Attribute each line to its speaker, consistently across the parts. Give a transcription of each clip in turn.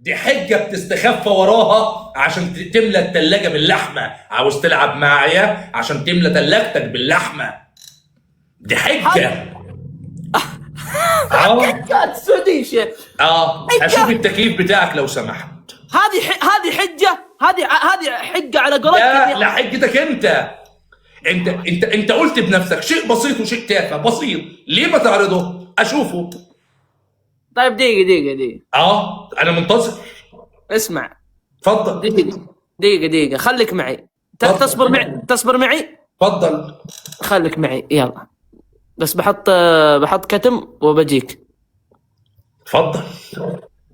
Speaker 1: دي حجه بتستخفى وراها عشان تملى الثلاجة باللحمه. عاوز تلعب معايا عشان تملى ثلاجتك باللحمه، دي حجه.
Speaker 2: السعودية.
Speaker 1: اشوف التكييف بتاعك لو سمحت.
Speaker 2: هذه حجه، هذه حجه على قولتك.
Speaker 1: لا لا، حجتك انت. انت انت انت قلت بنفسك شيء بسيط وشيء تافه بسيط، ليه ما تعرضه اشوفه؟
Speaker 2: طيب دقيقة دقيقة دقيقة.
Speaker 1: انا منتظر.
Speaker 2: اسمع.
Speaker 1: اتفضل.
Speaker 2: دقيقة دقيقة، خليك معي. تصبر معي، تصبر معي.
Speaker 1: اتفضل.
Speaker 2: خليك معي يلا، بس بحط كتم وبجيك.
Speaker 1: اتفضل.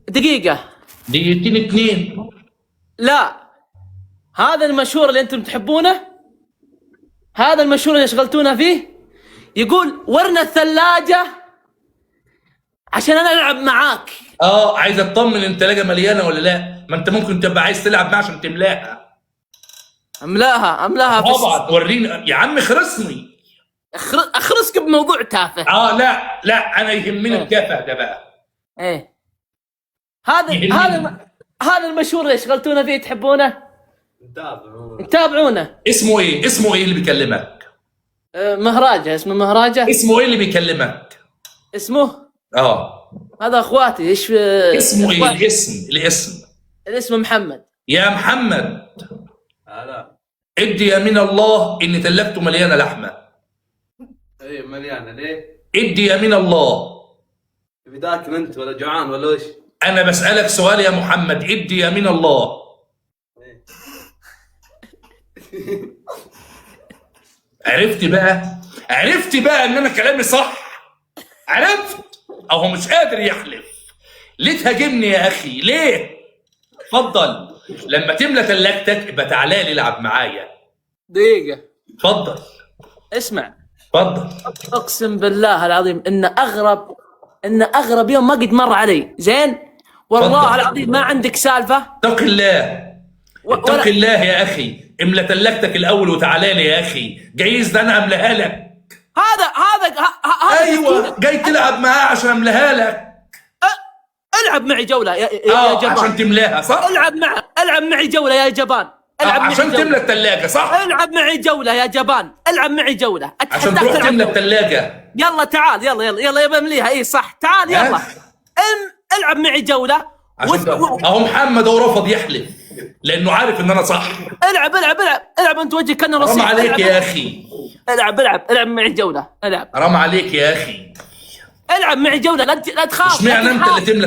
Speaker 2: دقيقة.
Speaker 1: دقيقتين اتنين.
Speaker 2: لا، هذا المشهور اللي انتم تحبونه، هذا المشهور اللي شغلتونا فيه، يقول ورنا الثلاجة عشان انا العب معاك.
Speaker 1: عايز اطمن الثلاجة مليانة ولا لا؟ ما انت ممكن تبقى عايز تلعب معاه عشان تملاها.
Speaker 2: املاها
Speaker 1: طبعا. وريني يا عم، خرصني.
Speaker 2: اخرسك بموضوع تافه.
Speaker 1: لا لا، انا يهمني التافه ده بقى.
Speaker 2: ايه هذا هذا المشهور اللي شغلتونا فيه، تحبونه؟ تابعونه.
Speaker 1: اسمه ايه؟ اسمه ايه اللي بيكلمك؟
Speaker 2: مهراجة، اسمه مهراجة.
Speaker 1: اسمه ايه اللي بيكلمك؟
Speaker 2: اسمه؟ هذا اخواتي. ايش
Speaker 1: اسمه؟ ايه الاسم؟ الاسم
Speaker 2: الاسم محمد.
Speaker 1: يا محمد.
Speaker 3: هلا.
Speaker 1: ادي يمين الله ان ثلاجته مليانة لحمه.
Speaker 3: ايه مليانة. ليه؟
Speaker 1: ادي يمين الله.
Speaker 3: بداك انت ولا جوعان ولا وش؟
Speaker 1: انا بسالك سؤال يا محمد، ادي يمين الله. عرفت بقى؟ عرفت بقى ان انا كلامي صح؟ عرفت؟ اهو مش قادر يحلف. ليه تهاجمني يا اخي؟ ليه؟ اتفضل، لما تملى ثلاجتك يبقى تعالى لي العب معايا.
Speaker 2: دقيقة.
Speaker 1: اتفضل.
Speaker 2: اسمع.
Speaker 1: اتفضل.
Speaker 2: اقسم بالله العظيم ان اغرب يوم ما قد مر علي، زين؟ والله العظيم ما عندك سالفة.
Speaker 1: اتق الله. اتق الله يا اخي، املى ثلاجتك الاول وتعالى لي يا اخي، جايز ده انا املاها لك.
Speaker 2: هذا
Speaker 1: ايوه، جاي تلعب معاه عشان املاها لك.
Speaker 2: العب معي جولة يا جبان.
Speaker 1: عشان تملاها صح؟
Speaker 2: العب معي جولة يا جبان. العب معي
Speaker 1: عشان تملى الثلاجة صح؟
Speaker 2: العب معي جولة يا جبان، العب معي جولة.
Speaker 1: عشان تروح تملى الثلاجة.
Speaker 2: يلا تعال، يلا يلا يلا يا بمليها. اي صح، تعال يلا. العب معي جولة.
Speaker 1: اهو محمد هو رفض يحلف لانه عارف ان انا صح.
Speaker 2: العب العب العب العب، انت وجهك كانه رصيد.
Speaker 1: حرام عليك يا اخي.
Speaker 2: العب العب العب معي جولة، العب.
Speaker 1: حرام عليك يا اخي.
Speaker 2: العب معي جولة، لا تخاف.
Speaker 1: اشمعنى انت اللي تملى